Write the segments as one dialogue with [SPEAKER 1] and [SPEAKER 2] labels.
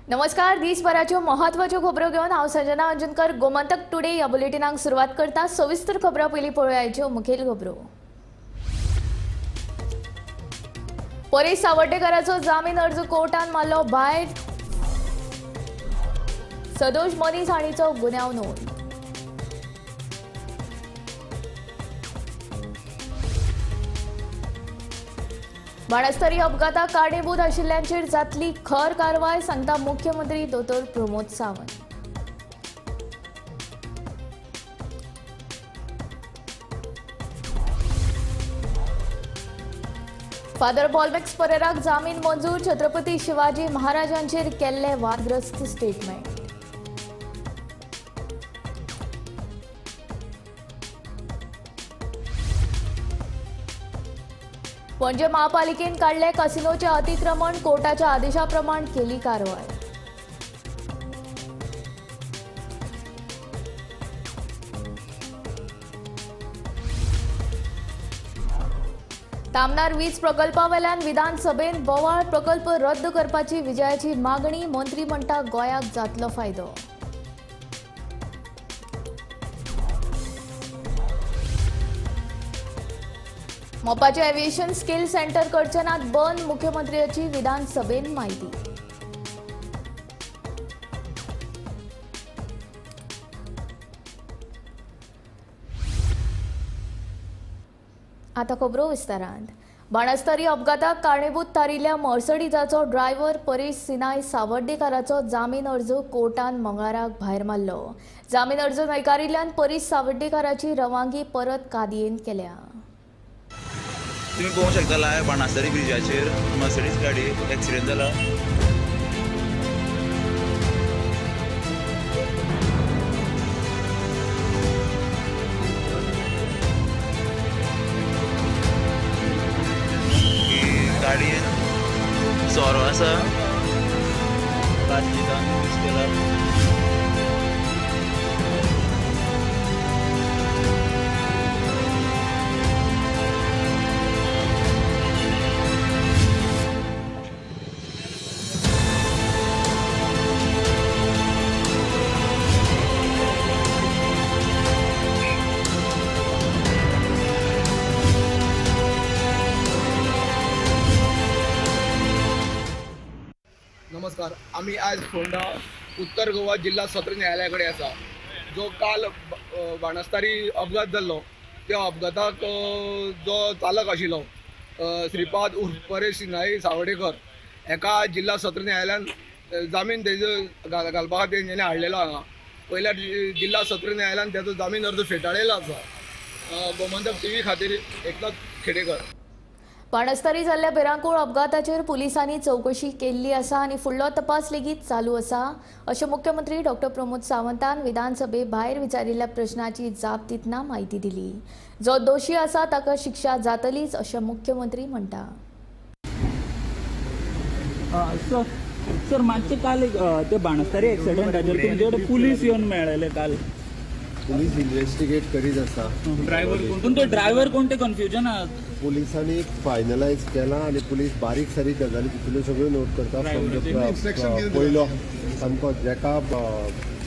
[SPEAKER 1] नमस्कार, दिसभराच्यो महत्वाच्यो खबरो घेवन हांव संजना अंजनकर गोमंतक टुडे ह्या बुलेटिनाक सुरवात करता। सविस्तर खबरां पयलीं पळोवया मुखेल खबरो। परेश सावर्डेकराचो जामीन अर्ज कोर्टान मारलो भायर, सदोष मनीस हाणीचो गुन्यांव नोंद। बाणस्तारी अपघाताक कारणीभूत आशिल्ल्यांचेर जातली खर कारवाय, सांगता मुख्यमंत्री दोतोर प्रमोद सावंत। फादर बॉलमॅक्स परेराक जामीन मंजूर, छत्रपती शिवाजी महाराजांचेर केल्ले वादग्रस्त स्टेटमेंट। पणजे महापालिकेन काडले कसिनोचे अतिक्रमण, कोर्टाच्या आदेशाप्रमाण केली कारवाय। तामनार वीज प्रकल्पावेल्यान विधानसभेन बोवाळ, प्रकल्प रद्द करपाची विजयाची मागणी, मंत्री म्हणटा गोंयाक जातलो फायदो। मोपाचे एव्हिएशन स्किल सेंटर करचे नात बंद, मुख्यमंत्र्याची विधानसभेन माहिती। आता खबरो विस्तारान। बाणस्तारी अपघाताक कारणीभूत थारिल्ल्या मर्सडीजाचो ड्रायव्हर परेश सिनाय सावर्डेकाराचो जामीन अर्ज कोर्टान मंगळाराक भायर मारलो। जामीन अर्ज न्हयकारिल्ल्यान परेश सावर्डेकाराची रवानगी परत कादयेन केल्या।
[SPEAKER 2] तुम्ही पळोवंक शकता लायव्ह बाणस्तारी ब्रिजाचेर मर्सिडीज गाडी एक्सिडेंट जाला। गाडयेन सोरो आसा, प्लास्टिकान यूज केला।
[SPEAKER 3] नमस्कार, आमी आज फोंडा उत्तर गोवा जिल्हा सत्र न्यायालया कडेन आसा। जो काल बाणस्तारी अपघात जाल्लो त्या अपघाताक जो चालक आशिल्लो श्रीपाद उर्फ परेश सिनाई सावर्डेकर हेका जिल्हा सत्र न्यायालयान जामीन तेजो घालपा खातीर तेंच्यांनी हाडलेलो हांगा। पयल्या जिल्हा सत्र न्यायालयान तेजो जामीन अर्ज फेटाळलेलो आसा। गोमंतक टीव्ही खातीर एकनाथ खेडेकर।
[SPEAKER 1] बाणस्तारी जाल्ल्या भिरांकूळ अपघाताचेर पुलिसांनी चवकशी केल्ली आसा आनी फुडलो तपास लेगीत चालू आसा, अशें मुख्यमंत्री डॉक्टर प्रमोद सावंतान विधानसभे भायर विचारिल्ल्या प्रश्नाची जाप दितना म्हायती दिली। जो दोशी आसा ताका शिक्षा जातलीच अशें मुख्यमंत्री म्हणटा।
[SPEAKER 4] सर, मातशें काल एक ते बाणस्तारी एक्सिडंटाचेर तुमचे कडेन पुलीस येवन मेळ्ळेले काल?
[SPEAKER 5] पुलीस इन्व्हेस्टिगेट करीत आसा।
[SPEAKER 4] ड्रायव्हर कोण? तो ड्रायव्हर कोण ते कन्फ्युजन आसा।
[SPEAKER 5] पुलिसांनी फायनलायज केला आनी पुलीस बारीक सारीक गजाली तितल्यो सगळ्यो नोट करता। पयलो सामको जेका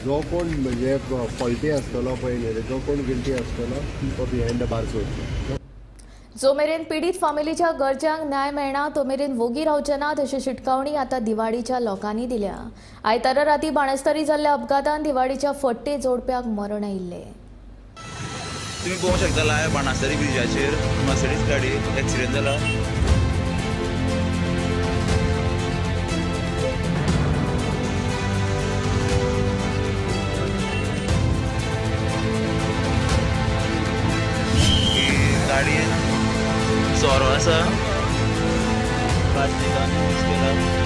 [SPEAKER 5] जो कोण म्हणजे फॉल्टी आसतलो पळय न्ही, जो कोण गिल्टी आसतलो तो बिहायंड the bars वयतलो।
[SPEAKER 1] जो मेरेन पीडित फामिलीच्या गरजांक न्याय मेळना तो मेरेन वोगी रावचे नात अशी शिटकावणी आता दिवाडीच्या लोकांनी दिल्या। आयतारा राती बाणस्तारी जाल्ल्या अपघातान दिवाडीच्या फट्टे जोडप्याक मरण आयिल्लें।
[SPEAKER 2] तुम्ही पळोवंक शकता लायव्ह बाणस्तारी ब्रिजाचेर मर्सिडीज गाडी एक्सिडेंट जाला। गाडयेन सोरो आसा, प्लास्टिकान यूज केला।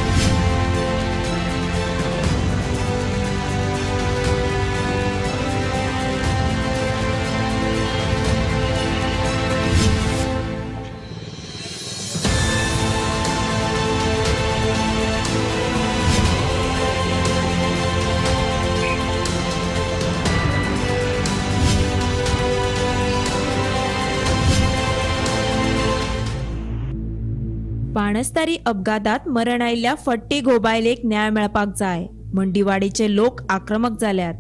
[SPEAKER 6] बाणस्तारी अपघातात मरण आयिल्ल्या फडते घोव-बायलेक न्याय मेळपाक जाय म्हण दिवाडेचे लोक आक्रमक जाल्यात.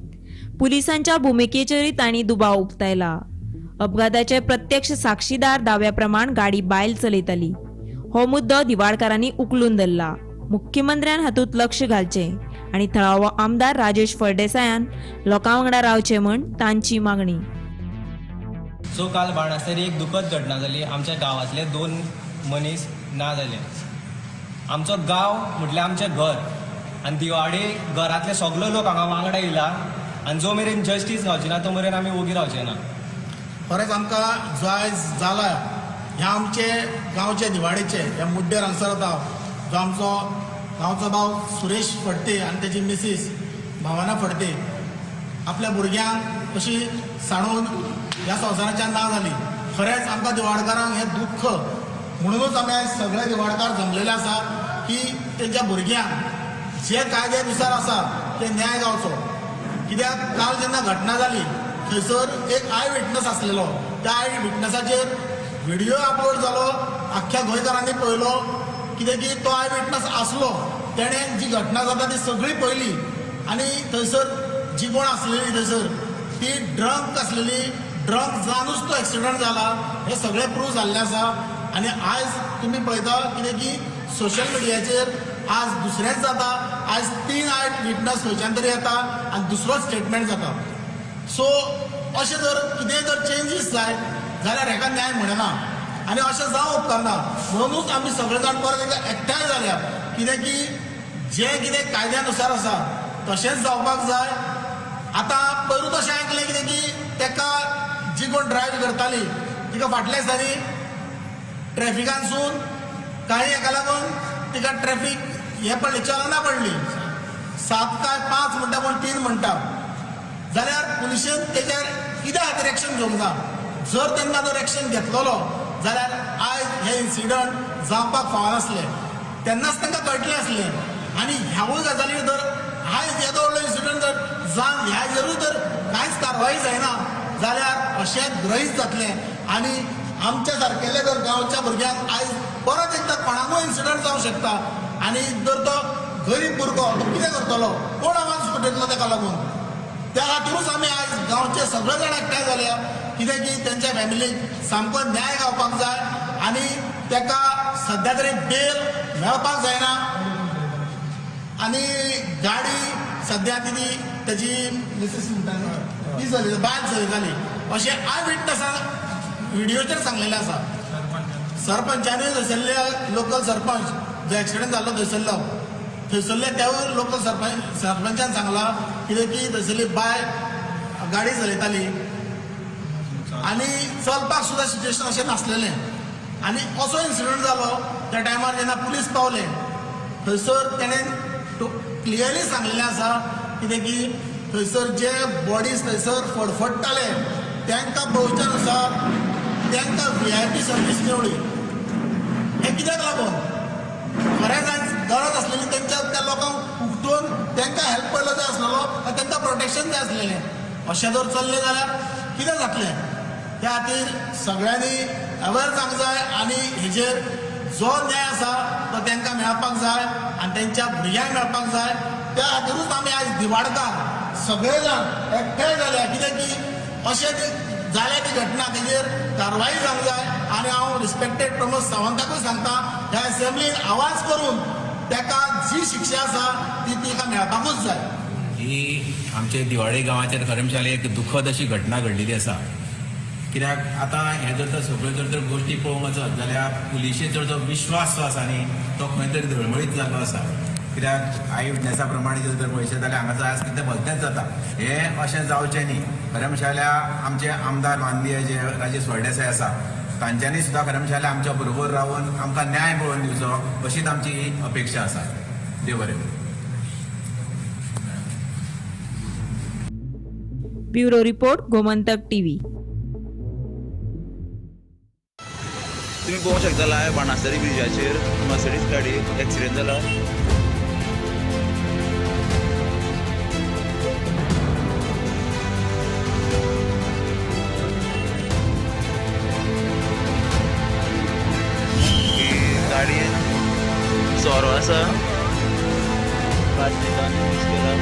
[SPEAKER 6] पुलिसांच्या भुमिकेचेरूय तांणी दुबाव उक्तायला. अपघाताचे प्रत्यक्ष साक्षीदार दाव्या प्रमाण गाडी बायल चलयताली. हो मुद्दो दिवाडकारांनी उखलून धरला. मुख्यमंत्र्यान हातूंत लक्ष घालचें आनी थळावो आमदार राजेश फळदेसायान लोकां वांगडा रावचें म्हण तांची मागणी.
[SPEAKER 7] सो काल बाणस्तारी एक दुखद घटना जाली. आमच्या गांवांतले 2 मनीस ना जाले. आमचो गांव म्हटल्यार आमचें घर आनी दिवाडे घरांतले सगलो लोक हांगा वांगडा येयला आनी जो मेरेन जस्टीस गावची ना तो मेरेन आमी ओगी रावचे ना.
[SPEAKER 8] खरेंच आमकां जो आयज जाला ह्या आमचे गांवचे दिवाडेचे ह्या मुड्डेर हांगसर आतां जो आमचो गांवचो भाव सुरेश फडते आनी तेजी मिसीस भावना फडते आपल्या भुरग्यांक अशी सांडून ह्या संवसाराच्यान ना जाली. खरेंच आमकां दिवाडकारांक हें दुख्ख म्हणूनच आमी आयज सगळे दिवाडकार जमलेले आसा की तेंच्या भुरग्यांक जे कायद्या नुसार आसा ते न्याय गावचो. कित्याक काल जेन्ना घटना जाली थंयसर एक I witness आसलेलो, त्या I विटनसाचेर व्हिडियो अपलोड जालो, आख्ख्या गोंयकारांनी पळयलो. कितें की तो I witness आसलो, तेणें जी घटना जाता ती सगळी पळयली आनी थंयसर जी कोण आसलेली थंयसर ती ड्रंक आसलेली, ड्रंक जावनूच तो एक्सिडंट जाला हें सगळें प्रूव जाल्लें आसा. आनी आयज तुमी पळयता कितें की सोशल मिडियाचेर आज दुसरेंच जाता, आयज 3 I witness खंयच्यान तरी येता आनी दुसरो स्टेटमेंट जाता. सो अशें जर कितेंय जर चेंजीस जाय जाल्यार हेका न्याय म्हणना आनी अशें जावंक उपकारना. म्हणूनच आमी सगळे जाण परत एकदां एकठांय जाल्या कितें की जें कितें कायद्या नुसार आसा तशेंच जावपाक जाय. आतां पयरूच अशें आयकलें कितें की तेका जी कोण ड्रायव्ह करताली तिका फाटल्या दिसांनी ट्रॅफिकानसून काही हेका लागून तिका ट्रॅफीक हें पडलें, चलना पडली, 7 काय 5 म्हणटा कोण 3 म्हणटा, जाल्यार पुलिशेन तेजेर कित्या खातीर एक्शन घेवंक ना? जर तेन्ना जर एक्शन घेतलेलो जाल्यार आयज हे इन्सिडंट जावपाक फावनासलें, तेन्नाच तांकां कळटलें आसलें. आनी ह्यावूय गजाली जर आयज येदो व्हडलो इन्सिडंट जर जावन ह्याचेरूय जर कांयच कारवाई जायना जाल्यार अशें ग्रहीत जातलें. आनी आमच्या सारकेले जर गांवच्या भुरग्यांक आयज परत एकदां कोणाकूय इन्सिडंट जावंक शकता आनी जर तो गरीब भुरगो तो कितें करतलो, कोण आवाज फुटयतलो तेका लागून? त्या खातीरूच आमी आयज गांवचे सगळे जाण एकठांय जाल्या कितें की तेंच्या फॅमिलीक सामको न्याय गावपाक जाय आनी तेका सद्या तरी बेल मेळपाक जायना. आनी गाडी सद्या ती तेजी मिसीस म्हणटा ती चलयता, बायल चलयताली अशें I विटनसान व्हिडियोचेर सांगलेलें आसा. सरपंचानूय थंयसरल्या लोकल सरपंच जो एक्सिडंट जाल्लो थंयसरलो थंयसरले त्यावूय लोकल सरपंचान सांगलां कितें की थंयसरली बायल गाडी चलयताली आनी चलपाक सुद्दां सिच्युएशन अशें नासलेलें. आनी असो इन्सिडंट जालो त्या टायमार जेन्ना पुलीस पावले थंयसर तेणें क्लियरली सांगलेलें आसा कितें की थंयसर जे बॉडीज थंयसर फडफडटाले तांकां पळोवच्या नुसार तांकां VIP service मेवळी. हें कित्याक लागून? खरेंच आयज गरज आसलेली तेंच्या त्या लोकांक उठून तांकां हेल्प पडलो जाय आसलेलो आनी तांकां प्रोटेक्शन जाय आसलेलें. अशें जर चल्लें जाल्यार कितें जातलें? त्या खातीर सगळ्यांनी अवेर जावंक जाय आनी हेजेर जो न्याय आसा तो तांकां मेळपाक जाय आनी तेंच्या भुरग्यांक मेळपाक जाय. त्या खातीरूच आमी आयज दिवाडकार सगळे जाण एकठांय जाल्या कित्याक की अशें जाल्या ती घटना तेजेर कारवाई जावंक जाय. आनी हांव रिस्पेक्टेड प्रमोद सावंताकूय सांगता ह्या असेंब्लीन आवाज करून ताका जी शिक्षा आसा ती तिका मेळपाकूच जाय.
[SPEAKER 9] ही आमचे दिवाडे गांवाचेर खरें म्हणल्यार एक दुखद अशी घटना घडलेली आसा. कित्याक आतां हें जर तर सगळ्यो जर तर गोश्टी पळोवंक वचत जाल्यार पुलिशेचो जो विश्वास जो आसा न्ही तो खंय तरी धळमळीत जाल्लो आसा. कित्याक I विटनसा प्रमाणे जर तर पळयशें जाल्यार हांगासर आयज कितें भलतेंच जाता. हें अशें जावचें न्ही. खरें म्हणल्यार आमचे आमदार माननीय जे राजेश फळदेसाय आसा तांच्यांनी सुद्दां खरें म्हणल्यार आमच्या बरोबर रावन आमकां न्याय मेळोवन दिवचो अशीच आमची अपेक्षा आसा. देव बरें करूं.
[SPEAKER 6] Bureau report, Gomantak TV.
[SPEAKER 2] तुम्ही पळोवंक शकता लायव्ह बाणस्तारी ब्रिजाचेर मर्सिडीज गाडी एक्सिडेंट जाला. गाडयेन आसा 5 मिनटां यूज केला.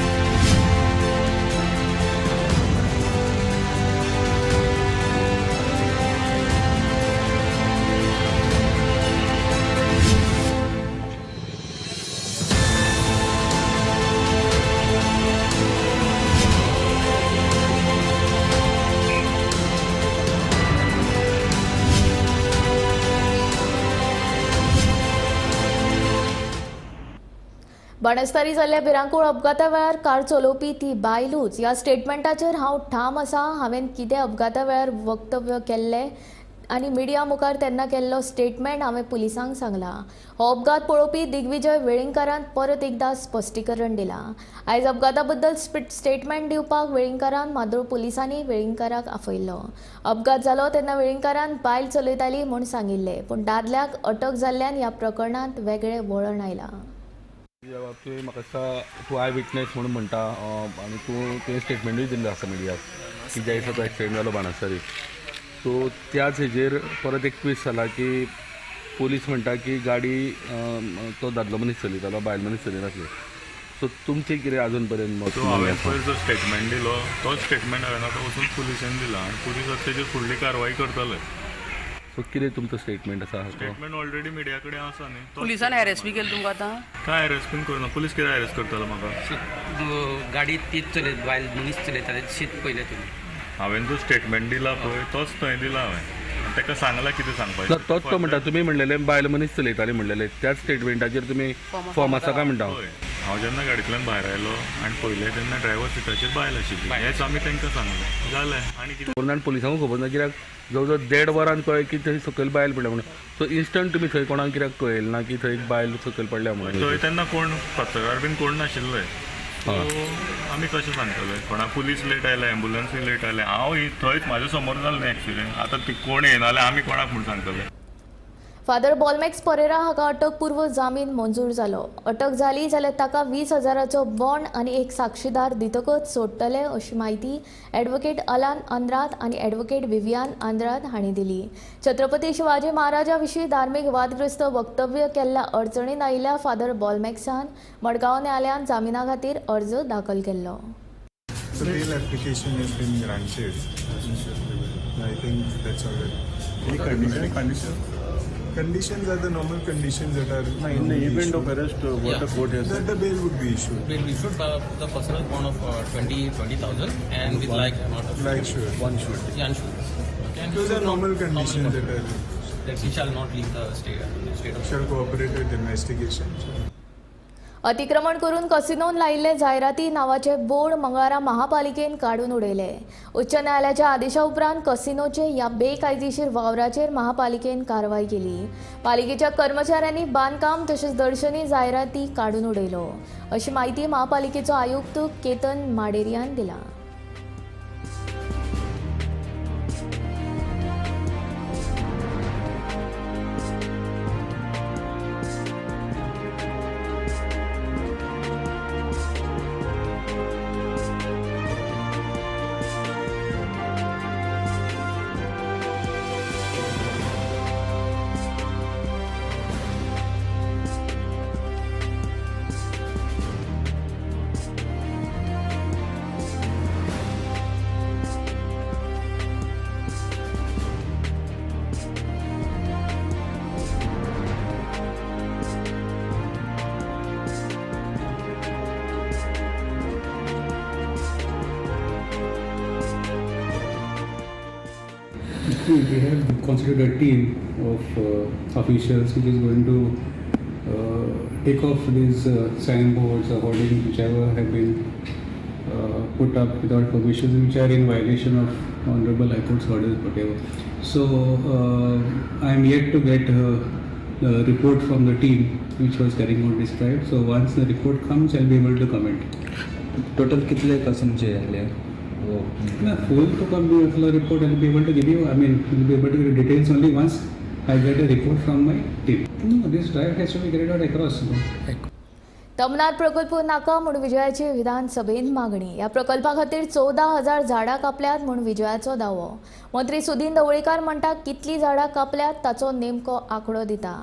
[SPEAKER 1] बाणस्तारी जाल्ल्या भिरांकूळ अपघाता वेळार कार चलोवपी ती बायलूच ह्या स्टेटमेंटाचेर हांव ठाम आसा. हांवें कितें अपघाता वेळार वक्तव्य केल्लें आनी मिडिया मुखार तेन्ना केल्लो स्टेटमेंट हांवें पुलिसांक सांगलां. हो अपघात पळोवपी दिग्विजय वेळींगकारान परत एकदां स्पश्टीकरण दिलां. आयज अपघाता बद्दल स्टेटमेंट दिवपाक वेळींगकारान मादोळ पुलिसांनी वेळींगकाराक आपयल्लो. अपघात जालो तेन्ना वेळींगकारान बायल चलयताली म्हूण सांगिल्लें, पूण दादल्याक अटक जाल्ल्यान ह्या प्रकरणांत वेगळें वळण आयलां.
[SPEAKER 10] तुवें म्हाका दिसता तूं I witness म्हणून म्हणटा आनी तूं स्टेटमेंटूय दिल्लो आसा मिडियाक की ज्या दिसा तो एक्सिडेंट जालो बाणस्तारी, सो त्याच हेजेर परत एक ट्विस्ट जाला की पोलीस म्हणटा की गाडी तो दादलो मनीस चलयतालो, बायल मनीस चलयनासली. सो तुमचें कितें अजून पर्यंत मत?
[SPEAKER 11] सो हांवें पयर जो स्टेटमेंट दिलो तोच स्टेटमेंट हांवें आतां वचून पुलिशेन दिला आनी पुलीस आतां तेजेर फुडली कारवाय करतले.
[SPEAKER 10] सो कितें तुमचो स्टेटमेंट आसा?
[SPEAKER 11] स्टेटमेंट ऑलरेडी मिडिया कडेन आसा न्ही.
[SPEAKER 12] पुलिसान हॅरेस बी केलें तुमकां आतां?
[SPEAKER 11] काय हॅरेस बीन करूना, पुलीस कितें हॅरेस करतलो म्हाका?
[SPEAKER 12] गाडी तीच चलयत, बायल मनीस चलयताले शीत पळयलें तुमी?
[SPEAKER 11] हांवें जो स्टेटमेंट दिला पळय तोच थंय दिला हांवें, ताका सांगलां कितें सांगपाचें.
[SPEAKER 10] तोच तो म्हणटा, तुमी म्हणलेलें बायल मनीस चलयताली म्हणलेलें, त्याच स्टेटमेंटाचेर तुमी फॉर्म आसा काय म्हणटा?
[SPEAKER 11] हय, हांव जेन्ना गाडयेंतल्यान भायर आयलो आनी पळयलें तेन्ना ड्रायव्हर सिटाचेर बायल आशिल्ली, हेंच आमी तांकां सांगलें, जालें. आनी कितें
[SPEAKER 10] पुलिसांक खबर ना कित्याक जवळ जवळ 1.5 वरान कळ्ळें की थंय सकयल बायल पडल्या म्हणून. सो इन्स्टंट तुमी थंय कोणाक कित्याक कळयलें ना की थंय एक बायल सकयल पडल्या म्हणून?
[SPEAKER 11] थंय तेन्ना कोण पत्रकार बीन कोण नाशिल्ले, सो आमी कशें सांगतले कोणा? पुलीस लेट आयले, एम्बुलन्सूय लेट आयले. हांव थंयच म्हाज्या समोर जालें एक्सिडेंट, आतां ती कोण येना जाल्यार आमी कोणाक म्हूण सांगतले?
[SPEAKER 1] फादर बॉलमॅक्स परेरा हाका अटकपूर्व जामीन मंजूर जालो. अटक जाली जाल्यार ताका 20,000चो बॉन्ड आनी एक साक्षीदार दितकच सोडटले अशी म्हायती ॲडव्होकेट अलान आंद्राद आनी ॲडव्होकेट विवियान आंद्राद हांणी दिली. छत्रपती शिवाजी महाराजा विशीं धार्मीक वादग्रस्त वक्तव्य केल्ल्या अडचणीन आयिल्ल्या फादर बॉलमॅक्सान मडगांव न्यायालयांत जामिना खातीर अर्ज दाखल केल्लो.
[SPEAKER 13] The bail application has been granted. I think that's all right.
[SPEAKER 14] Any condition?
[SPEAKER 13] Conditions are the normal conditions that are
[SPEAKER 14] in the event of arrest, what the court has
[SPEAKER 13] that the bail would be issued.
[SPEAKER 7] Bail issued by the personal bond of 20,000 and with like amount of
[SPEAKER 13] like sure
[SPEAKER 14] one shoot.
[SPEAKER 7] Yeah, sure. Okay,
[SPEAKER 13] those are normal conditions that are
[SPEAKER 7] that he shall not leave the state of
[SPEAKER 13] shall cooperate with investigation.
[SPEAKER 1] अतिक्रमण करून कसिनोन लायिल्ले जायराती नावाचे board मंगळारा महापालिकेन काडून उडयले. उच्च न्यायालयाच्या आदेशा उपरांत कसिनोचे ह्या बेकायदेशीर वावराचेर महापालिकेन कारवाय केली. पालिकेच्या कर्मचाऱ्यांनी बांदकाम तशेंच दर्शनी जायराती काडून उडयलो अशी म्हायती महापालिकेचो आयुक्त केतन माडेरियान दिला.
[SPEAKER 15] We have constituted a team of officials which is going to take off these signboards or hoardings whichever have been put up without permission, which are in violation of Honorable High Court's orders, whatever. So I am yet to get the report from the team which was carrying out this drive. So once the report comes, I will be able to comment.
[SPEAKER 16] Total कितले कसमचे झाले?
[SPEAKER 15] No, full to come full report I will be able to give you. I mean, will be able to give details only once I get a report from my team. No, this drive has to be carried out across. No?
[SPEAKER 1] Tamnar प्रकल्प नाका म्हूण विजयाची विधानसभेन मागणी. ह्या प्रकल्पा खातीर 14,000 झाडां कापल्यात म्हूण विजयाचो दावो. मंत्री सुदीन ढवळीकार म्हणटा कितली झाडां कापल्यात ताचो नेमको आंकडो दिता.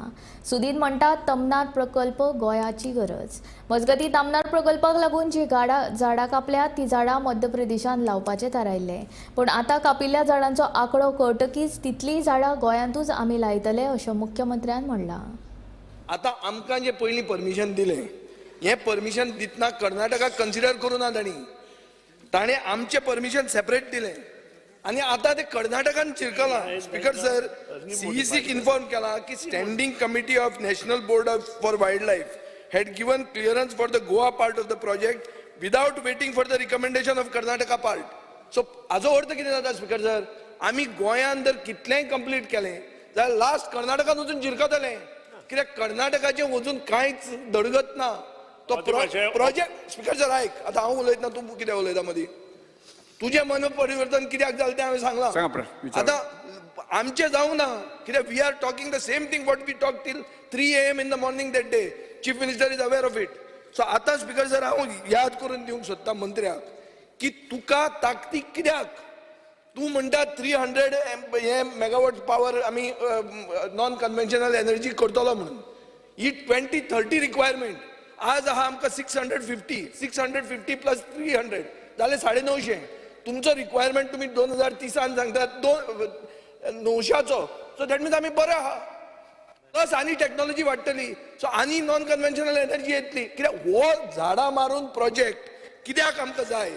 [SPEAKER 1] सुदीन म्हणटा तमनार प्रकल्प गोंयाची गरज. मजगतीं तमनार प्रकल्पाक लागून जी झाडां कापल्यात ती झाडां मध्य प्रदेशांत लावपाचें थारायिल्लें, पूण आतां कापिल्ल्या झाडांचो आंकडो कळटकीच तितलीं झाडां गोंयांतूच आमी लायतले अशें मुख्यमंत्र्यान म्हणलां.
[SPEAKER 3] आतां आमकां जें पयलीं परमिशन दिलें, हें परमिशन दितना कर्नाटकाक कन्सिडर करूं ना तांणी, ताणें आमचें परमिशन सेपरेट दिलें आनी आतां तें कर्नाटकान चिरकलां. स्पीकर सर, सीईसीक इन्फॉर्म केलां की standing committee of national board of for wild life had given clearance for the Goa part of the project without waiting for the recommendation of Karnataka part. So हाजो अर्थ कितें जाता speaker sir, आमी गोंयान जर कितलेंय कंप्लीट केलें जाल्यार लास्ट कर्नाटकान वचून जिरकतलें, कित्याक कर्नाटकाचें वचून कांयच धडगत ना. तो प्रोजेक्ट स्पीकर सर आयक, आतां हांव उलयतना तूं कितें उलयता मदीं, तुजें मन परिवर्तन कित्याक जालें तें हांवें सांगलां. आतां आमचें जावंक ना, कित्याक we are talking the same thing what we talk till 3 AM in the morning that day. Chief minister is aware of it. So आतां स्पीकर सर हांव याद करून दिवंक सोदता मंत्र्याक की तुका ताकतीक कित्याक, तूं म्हणटा 300 हे मेगावॉट पावर आमी नॉन कन्व्हेन्शनल एनर्जी करतलो म्हणून, ही 2030 रिक्वायरमेंट आज आहा आमकां 650, 650 प्लस 300 जाले 950. तुमचो रिक्वायरमेंट तुमी 2030 सांगतात 900चो, सो that means आमी बरे आहा. प्लस आनी टॅक्नॉलॉजी वाडटली, सो आनी नॉन कन्व्हेन्शनल एनर्जी येतली. कित्याक हो झाडां मारून प्रोजेक्ट कित्याक आमकां जाय,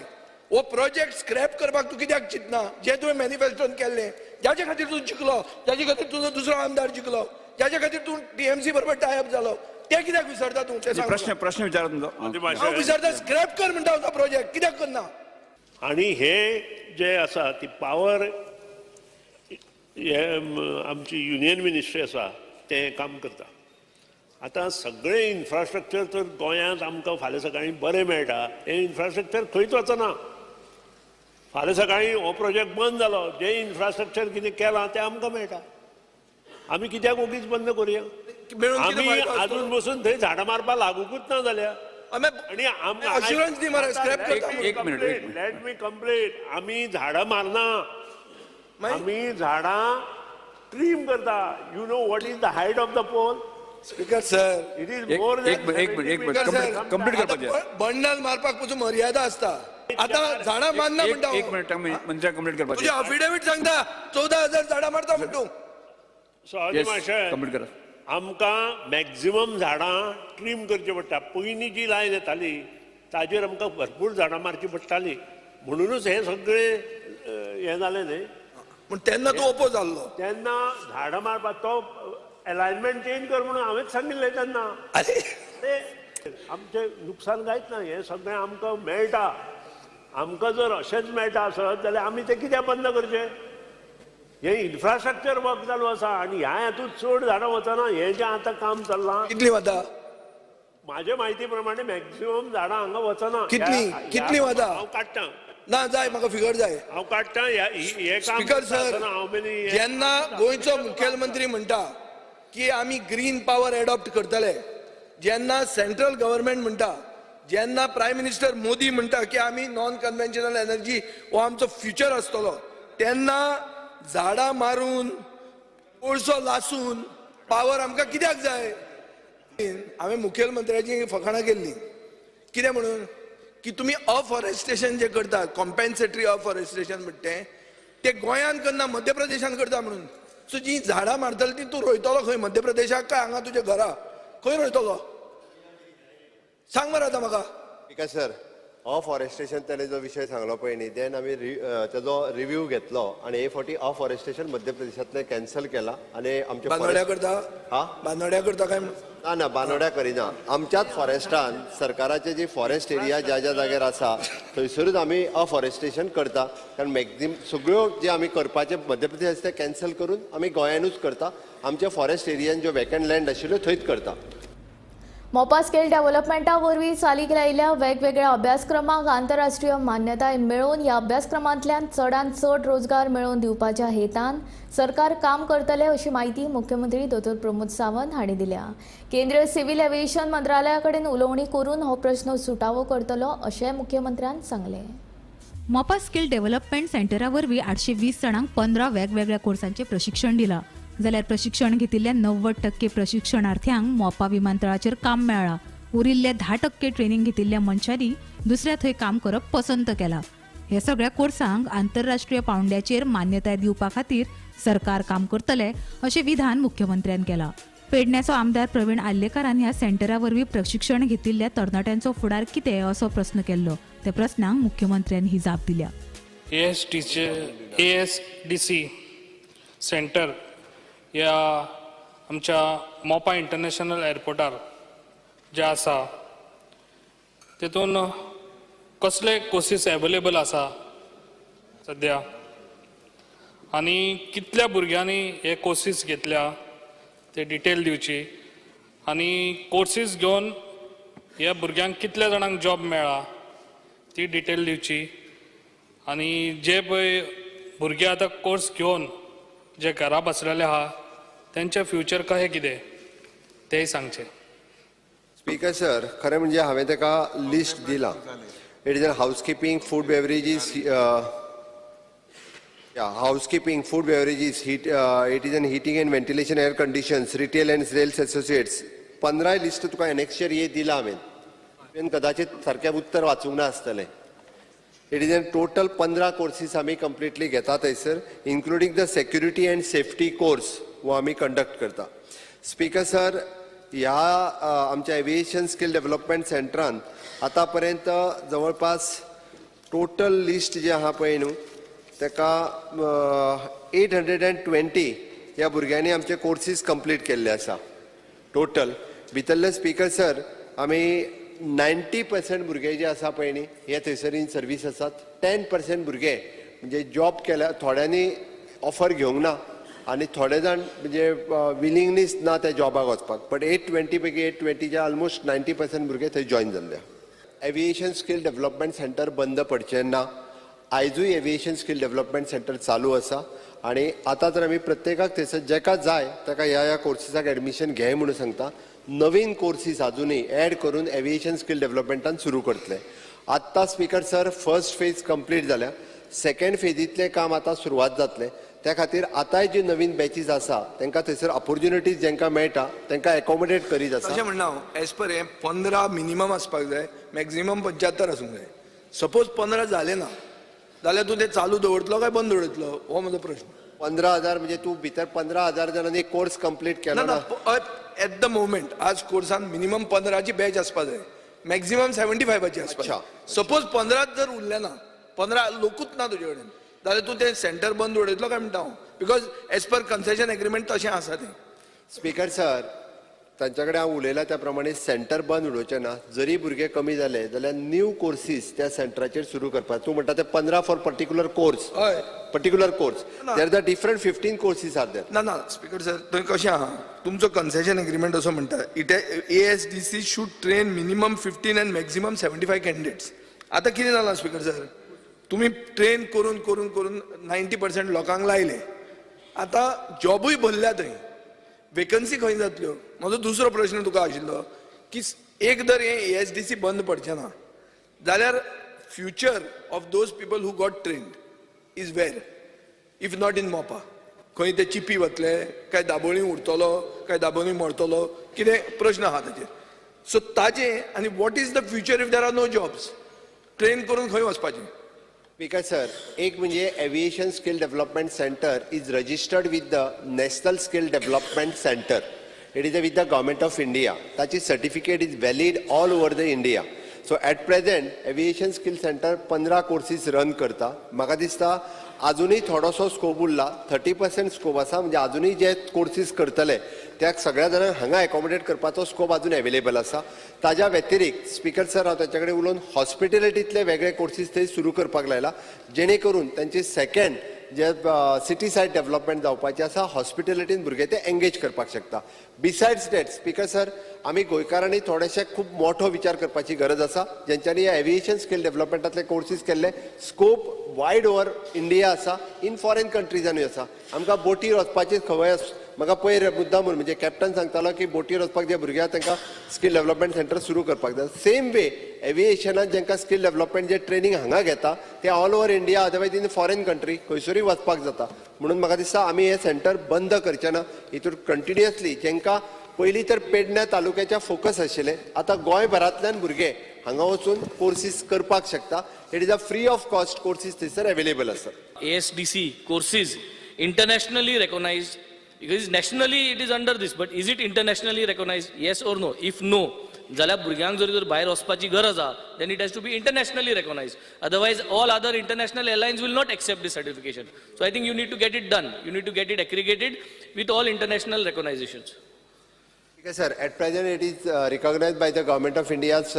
[SPEAKER 3] हो प्रोजेक्ट स्क्रॅप करपाक तूं कित्याक चिंतना, जें तुवें मॅनिफेस्टोन केल्लें, जाचे खातीर तूं जिखलो, जाचे खातीर तुजो दुसरो आमदार जिखलो, जाचे खातीर तूं टीएमसी बरोबर टायप जालो, ते कित्याक विसरता तूं? ते
[SPEAKER 2] प्रश्न प्रश्न विचार तुमचो
[SPEAKER 3] हांव विसरता. स्क्रॅप कर म्हणटा तो प्रोजेक्ट कित्याक करना?
[SPEAKER 17] आनी हे जे आसा ती पावर हे आमची युनियन मिनिस्ट्री आसा तें काम करता. आतां सगळें इन्फ्रास्ट्रक्चर तर गोंयांत आमकां फाल्यां सकाळीं बरें मेळटा, हें इन्फ्रास्ट्रक्चर खंयच वचना. फाल्यां सकाळीं हो प्रोजेक्ट बंद जालो, जें इन्फ्रास्ट्रक्चर कितें केलां तें आमकां मेळटा. आमी कित्याक ओगीच बंद करुया? आमी आजून बसून थंय झाडां मारपाक लागुकूच ना जाल्यार. आनी
[SPEAKER 3] अश्युरन्स दी मरे, स्क्रॅप करता.
[SPEAKER 2] एक मिनिट,
[SPEAKER 17] let me complete. आमी झाडां मारना, आमी झाडां ट्रीम करता. You know what is the height of the pole?
[SPEAKER 3] Speaker sir,
[SPEAKER 17] it is more
[SPEAKER 2] than एक मिनिट कंप्लीट करपाचें.
[SPEAKER 3] बंडल मारपाक पसून मर्यादा आसता. आतां झाडां मारना म्हणटा.
[SPEAKER 2] एक मिनिट, मंत्र्याक कंप्लीट करपाचें.
[SPEAKER 3] तुजें अफिडेवीट सांगता 14,000 झाडां मारता म्हणटू.
[SPEAKER 2] कंप्लीट करा.
[SPEAKER 17] आमकां मॅक्झिमम झाडां ट्रीम करची पडटा. पयलीं जी लायन येताली ताजेर आमकां भरपूर झाडां मारची पडटाली, म्हणुनूच हें सगळें हें जालें न्ही.
[SPEAKER 3] पूण तेन्ना तूं ओपोज जाल्लो,
[SPEAKER 17] तेन्ना झाडां मारपाक तो एलायनमेंट चेंज कर म्हणून हांवेंच सांगिल्लें तेन्ना. ते आमचें नुकसान कांयच ना, हें सगळें आमकां मेळटा. आमकां जर अशेंच मेळटा आसत जाल्यार आमी तें कित्याक बंद करचें? हें इन्फ्रास्ट्रक्चर वर्क चालू आसा आनी ह्या हातूंत चड झाडां वचना. हें जें आतां काम चल्लां,
[SPEAKER 3] कितलीं वता?
[SPEAKER 17] म्हाजे म्हायती प्रमाणे मॅक्झिमम झाडां हांगा वचना.
[SPEAKER 3] कितलीं कितलीं वता?
[SPEAKER 17] हांव काडटा.
[SPEAKER 3] ना जाय म्हाका फिगर जाय,
[SPEAKER 17] हांव काडटा. हें काम
[SPEAKER 3] स्पीकर सर, जेन्ना गोंयचो मुखेलमंत्री म्हणटा की आमी ग्रीन पावर एडॉप्ट करतले, जेन्ना सेंट्रल गव्हर्मेंट म्हणटा, जेन्ना प्रायम मिनिस्टर मोदी म्हणटा की आमी नॉन कन्व्हेन्शनल एनर्जी हो आमचो फ्युचर आसतलो, तेन्ना झाडां मारून कोळसो लासून पावर आमकां कित्याक जाय? हांवें मुखेलमंत्र्याची फकाणां केल्ली, कितें म्हणून की तुमी अफॉरेस्टेशन जें करतात, कॉम्पेन्सेटरी अफॉरेस्टेशन म्हणटा तें, तें गोंयांत करना, मध्य प्रदेशांत करता म्हणून. सो जीं झाडां मारतली ती तूं रोयतलो खंय? मध्य प्रदेशाक काय हांगा तुज्या घरा? खंय रोयतलो सांग मरे आतां म्हाका.
[SPEAKER 5] स्पीकर सर, अफॉरेस्टेशन ताणें जो विशय सांगलो पळय न्ही, देन आमी ताजो रिव्यू घेतलो आनी हे फावटी अफॉरेस्टेशन मध्य प्रदेशांतलें कॅन्सल केलां. आनी आमच्या
[SPEAKER 3] बांदोड्या करता,
[SPEAKER 5] हा
[SPEAKER 3] बांदोड्या करता काय?
[SPEAKER 5] ना ना, बांदोड्या करिना. आमच्याच फॉरेस्टान सरकाराचे जी फॉरेस्ट एरिया ज्या ज्या जाग्यार आसा थंयसरूच आमी अफॉरेस्टेशन करता, कारण मॅक्झिमम सगळ्यो जे आमी करपाचे मध्य प्रदेश ते कॅन्सल करून आमी गोंयानूच करता. आमच्या फॉरेस्ट एरियान ज्यो वेकंट लँड आशिल्ल्यो थंयच करता.
[SPEAKER 1] मोपा स्किल डेव्हलपमेंटा वरवीं चालीक लायिल्ल्या वेगवेगळ्या अभ्यासक्रमांक आंतरराष्ट्रीय मान्यताय मेळोवन ह्या अभ्यासक्रमांतल्यान चडांत चड रोजगार मेळोवन दिवपाच्या हेतान सरकार काम करतले अशी म्हायती मुख्यमंत्री दोतोर प्रमोद सावंत हांणी दिल्या. केंद्रीय सिव्हिल एव्हिएशन मंत्रालया कडेन उलोवणी करून हो प्रश्न सुटावो करतलो अशें मुख्यमंत्र्यान सांगलें.
[SPEAKER 18] मोपा स्किल डेव्हलपमेंट सेंटरा वरवीं 820 जाणांक 15 वेगवेगळ्या कोर्सांचें प्रशिक्षण दिलां. जाल्यार प्रशिक्षण घेतिल्ल्या 90% प्रशिक्षणार्थ्यांक मोपा विमानतळाचेर काम मेळ्ळां. उरिल्ल्या 10% ट्रेनिंग घेतिल्ल्या मनशांनी दुसऱ्या थंय काम करप पसंत केलां. ह्या सगळ्या कोर्सांक आंतरराष्ट्रीय पावंड्याचेर मान्यताय दिवपा खातीर सरकार काम करतले अशें विधान मुख्यमंत्र्यान केलां. पेडण्याचो आमदार प्रवीण आर्लेकारान ह्या सेंटरा वरवीं प्रशिक्षण घेतिल्ल्या तरणाट्यांचो फुडार कितें असो प्रस्न केल्लो. त्या प्रस्नांक मुख्यमंत्र्यान ही जाप दिल्या.
[SPEAKER 19] ASDC centre ह्या आमच्या मोपा इंटरनॅशनल एअरपोर्टार जे आसा तेतून कसले कोर्सीस एवेलेबल आसा सद्या आनी कितल्या भुरग्यांनी हे कोर्सीस घेतल्या ते डिटेल दिवची आनी कोर्सीस घेवन ह्या भुरग्यांक कितल्या जाणांक जॉब मेळ्ळा ती डिटेल दिवची आनी जे पळय भुरगे आतां कोर्स घेवन जे घरा बसलेले आहा तेंचें फ्युचर कशें कितें तेंय सांगचें.
[SPEAKER 5] स्पीकर सर, खरें म्हणजे हांवें ताका लिस्ट दिलां. It is an housekeeping, food beverages, housekeeping, food beverages, heat, it is an heating and ventilation, air conditions, retail and sales associates. 15 list तुका एनेक्शर ए दिलां हांवें. तुवें कदाचित सारकें उत्तर वाचूंक ना आसतलें. It is an total 15 courses आमी कंप्लिटली घेता थंयसर, including the security and safety course हो आमी कंडक्ट करता. स्पीकर सर, ह्या आमच्या एव्हिएशन स्किल डेव्हलपमेंट सेंटरान आतां पर्यंत जवळपास टोटल लिस्ट जे आहा पळय न्हू ताका 820 ह्या भुरग्यांनी आमचे कोर्सीस कंप्लीट केल्ले आसा. टोटल भितरले स्पीकर सर आमी 90% भुरगे जे आसा पळय न्ही हे थंयसर इन सर्वीस आसात. 10% भुरगे म्हणजे जॉब केल्या, थोड्यांनी ऑफर घेवंक ना आनी थोडे जाण म्हणजे विलिंगनीस ना त्या जॉबाक वचपाक. बट 820 पैकी 820चे ऑलमोस्ट 90% भुरगे थंय जॉयन जाल्ले. एव्हिएशन स्किल डेव्हलपमेंट सेंटर बंद पडचें ना. आयजूय एव्हिएशन स्किल डेव्हलपमेंट सेंटर चालू आसा आनी आतां तर आमी प्रत्येकाक थंयसर जेका जाय ताका ह्या ह्या कोर्सीसाक एडमिशन घे म्हणून सांगता. नवीन कोर्सीस अजुनूय एड करून एव्हिएशन स्किल डेव्हलपमेंटान सुरू करतले. आत्तां speaker sir first phase complete जाल्या, सेकंड फेजींतलें काम आतां सुरवात जातलें. त्या खातीर आतांय ज्यो नवीन बॅचीस आसा तांकां थंयसर ऑपोर्च्युनिटीज जांकां मेळटा तांकां एकोमोडेट करीत आसा.
[SPEAKER 3] अशें म्हणना हांव, एज पर हें 15 मिनिमम आसपाक जाय, मॅक्झिमम 75 आसूंक जाय. सपोज 15 जालें ना जाल्यार तूं तें चालू दवरतलो काय बंद दवरतलो हो म्हजो प्रश्न.
[SPEAKER 5] 15,000 म्हणजे तूं भितर 15,000 जाणांनी कोर्स कंप्लीट केलो ना.
[SPEAKER 3] एट the moment आज कोर्सान मिनिमम 15ची बॅच आसपाक जाय, मॅक्झिमम 75ची आसपाक जाय. सपोज 15 जर उरलें ना, 15 लोकूच ना तुजे कडेन जाल्यार तूं तें सेंटर बंद उडयतलो काय म्हणटा हांव, because as per concession agreement तशें आसा तें.
[SPEAKER 5] स्पीकर सर, तांच्या कडेन हांव उलयलां त्या प्रमाणे सेंटर बंद उडोवचें ना. जरी भुरगे कमी जाले जाल्यार न्यू कोर्सीस त्या सेंटराचेर सुरू करपाक. तूं म्हणटा ते 15 फॉर पर्टिक्युलर कोर्स,
[SPEAKER 3] हय,
[SPEAKER 5] particular course, there the different 15 courses are there.
[SPEAKER 3] ना ना स्पीकर सर, थंय कशें आहा तुमचो कन्सेशन एग्रीमेंट असो म्हणटा, it ASDC should train minimum 15 and maximum 75 candidates. आतां कितें जालां स्पीकर सर, तुमी ट्रेन करून करून करून 90% लोकांक लायले, आतां जॉबूय भरल्या थंय, वेकन्सी खंय जातल्यो? म्हजो दुसरो प्रश्न तुका आशिल्लो की एक जर हें ASDC बंद पडचें ना जाल्यार future of those people who got trained is where, if not in Mopa? खंय ते चिपी वतले काय दाबोळी उरतलो काय दाबोळी मरतलो, कितें प्रश्न आहा ताजेर. सो ताजें आनी what is the future if there are no jobs, train करून खंय वचपाचें?
[SPEAKER 5] स्पीकर सर, एक म्हणजे aviation skill development centre is registered with the national skill development centre. It is with the government of India. ताची certificate is valid all over the India. So at present aviation skill centre 15 courses run करता. म्हाका दिसता आजुनूय थोडोसो scope उरला, 30% scope आसा. म्हणजे आजुनूय जे कोर्सीस करतले त्या सगळ्या जाणांक हांगा एकोमोडेट करपाचो स्कोप अजून एवेलेबल आसा. ताज्या व्यतिरिक्त स्पीकर सर, हांव तांच्या कडेन उलोवन हॉस्पिटेलिटींतले वेगळे कोर्सीस थंय सुरू करपाक लायला, जेणे करून तांचे सेकंड जे सिटी सायड डेव्हलपमेंट जावपाचें आसा, हॉस्पिटॅलिटीन भुरगे ते एंगेज करपाक शकता. बिसायड्स that, speaker sir, आमी गोंयकारांनी थोडेशे खूब मोठो विचार करपाची गरज आसा. जेंच्यांनी एविएशन स्कील डेव्हलपमेंटांतले कोर्सीस केल्ले, स्कोप वायड ओवर इंडिया आसा, इन फॉरेन कंट्रीजानूय आसा. आमकां बोटीर वचपाची खबर म्हाका पयर मुद्दाम म्हणजे कॅप्टन सांगतालो की बोटीर वचपाक जे भुरगे आहा तांकां स्कील डेव्हलपमेंट सेंटर सुरू करपाक जाय. सेम वे एविएशनान जांकां स्कील डेव्हलपमेंट जे ट्रेनींग हांगा घेता ते all over India, otherwise in foreign country खंयसरूय वचपाक जाता. म्हणून म्हाका दिसता आमी हे सेंटर बंद करचे ना. हितून कंटिन्युअसली जांकां पयलीं तर पेडण्या तालुक्याच्या फोकस आशिल्लें, आतां गोंयभरांतल्यान भुरगे हांगा वचून कोर्सीस करपाक शकता. It is a free of cost courses थंयसर अवेलेबल आसा.
[SPEAKER 20] ASDC courses internationally recognized, because nationally it is under this, but is it internationally recognized? Yes or no? If no, जाल्यार भुरग्यांक जर जर भायर वचपाची गरज आहा, then it has to be internationally recognized, otherwise all other international airlines will not accept this certification. So I think you need to get it done, you need to get it accredited with all international recognizations.
[SPEAKER 5] Okay, sir. At present, it is recognized by the Government of India's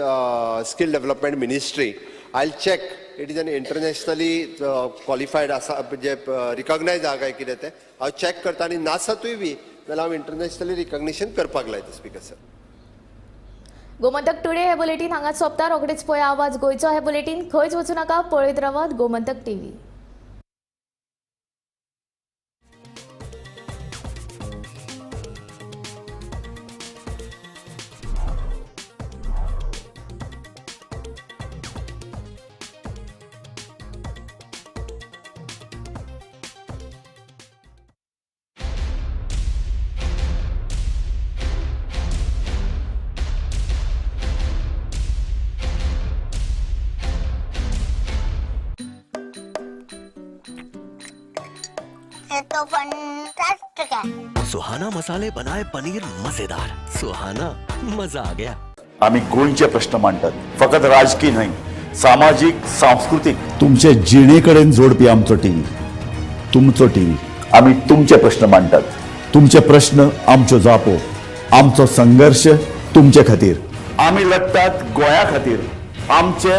[SPEAKER 5] Skill Development Ministry. I'll check. It is an internationally qualified आसा जे recognized आहा काय कितें तें हांव check करता आनी नासतूय बी जाल्यार हांव इंटरनॅशनली रिकग्निशन करपाक लायता, स्पीकर सर.
[SPEAKER 1] गोमंतक टुडे हे बुलेटीन हांगा सोंपता. रोखडेच पळय आवाज गोंयचो हे बुलेटीन. खंयच वचूं नाका, पळयत रावात गोमंतक टीव्ही.
[SPEAKER 21] तो फंटास्टिक है.
[SPEAKER 22] सुहाना मसाले बनाए पनीर मजेदार. सुहाना, मजा आ गया.
[SPEAKER 23] आमी गोंयचे प्रश्न मांडटात, फकत राजकीय न्हय, सामाजीक, सांस्कृतीक, तुमचे जिणे कडेन जोडपी आमचो टीव्ही, तुमचो टीव्ही. आमी तुमचे प्रश्न मांडटात, तुमचे प्रश्न आमच्यो जापो, आमचो संघर्श तुमचे खातीर. आमी लढटात गोंया खातीर, आमचे